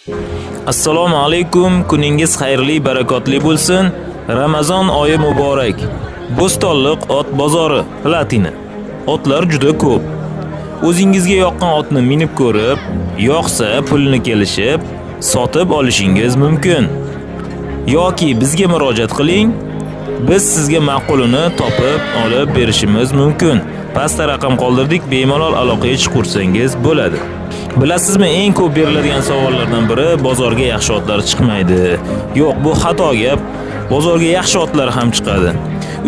Assalomu alaykum, kuningiz xayrli, barakotli bo'lsin. Ramazon oyi muborak. Bo'stonliq ot bozori, Platina. Otlar juda ko'p. O'zingizga yoqqan otni minib ko'rib, yoqsa pulini kelishib, sotib olishingiz mumkin. Yoki bizga murojaat qiling, biz sizga ma'qulini topib olib berishimiz mumkin. Pastda raqam qoldirdik, bemalol aloqaga chiqursangiz bo'ladi. Bilasizmi, eng ko'p beriladigan savollardan biri: bozorga yaxshi otlar chiqmaydi. Yo'q, bu xato gap. Bozorga yaxshi otlar ham chiqadi.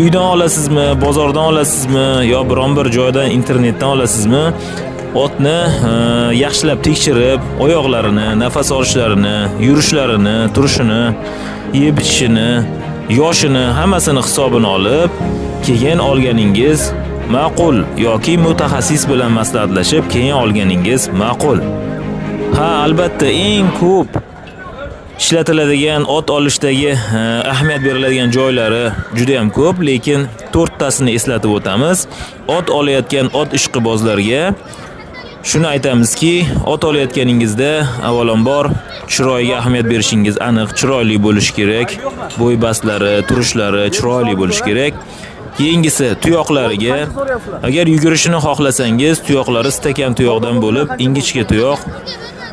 Uydan olasizmi, bozordan olasizmi, yo biron bir joydan, internetdan olasizmi? Otni yaxshilab tekshirib, oyoqlarini, nafas olishlarini, yurishlarini, turishini, yeb ichishini, yoshini, hammasini hisobini olib, keyin olganingiz ma'qul yoki mutaxassis bilan maslahatlashib keyin olganingiz ma'qul. Ha, albatta, eng ko'p ishlatiladigan ot olishdagi ahamiyat beriladigan joylari juda ham ko'p, lekin to'rttasini eslatib o'tamiz. Ot olayotgan ot ishqibozlarga shuni aytamizki, ot olayotganingizda avvalambor chiroyiga ahamiyat berishingiz aniq, chiroyli bo'lishi kerak, bo'y bastlari, turishlari chiroyli bo'lishi kerak. Keyingisi tuyoqlariga. Agar yugurishini xohlasangiz, tuyoqlari stakan tuyoqdan bo'lib, ingichka tuyoq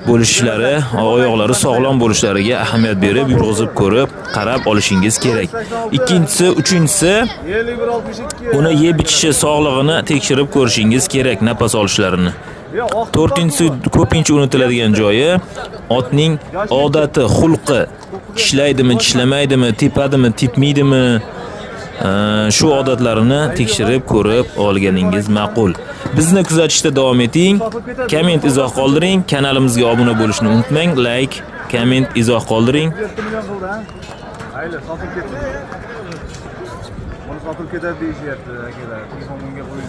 bo'lishlari, oyoqlari sog'lom bo'lishlariga ahamiyat berib, yurg'izib ko'rib, qarab olishingiz kerak. Ikkinchisi, uchinchisi, uni yeb ichishi, sog'lig'ini tekshirib ko'rishingiz kerak, nafas olishlarini. To'rtinchisi, ko'pincha unutiladigan joyi, otning odati, xulqi, tishlaydimi, tishlamaydimi, tepadimi, tepmaydimi, shu odatlarini tekshirib ko'rib olganingiz ma'qul. Bizni kuzatishda davom eting. Komment, izoh qoldiring. Kanalimizga obuna bo'lishni unutmang. Like, komment, izoh qoldiring. 7 million qildi, ha? Mayli, sotib ketdi. Buni sotib ketadi deyishyapti akalar. Telefon bunga qo'yilgan.